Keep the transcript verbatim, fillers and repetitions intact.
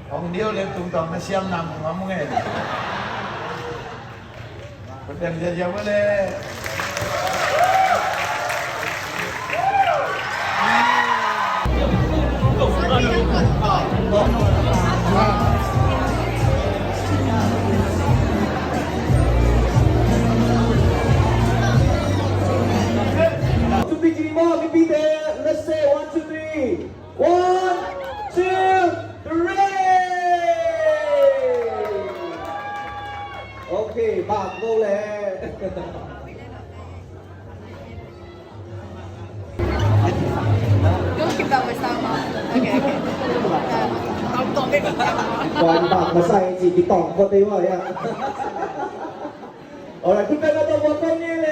Hong diau le tungtawng na siam nam hong am nge. Paden dia dia bole. Two, three, three, mo, repeat it. Let's say one, two, three. One, two, three. Okay, bak go le. Don't keep that voice down, Mom. Okay, okay. Don't, don't make me. Kwan bak masai ci kitong ko te wa ya. Alright, put back up the one for me.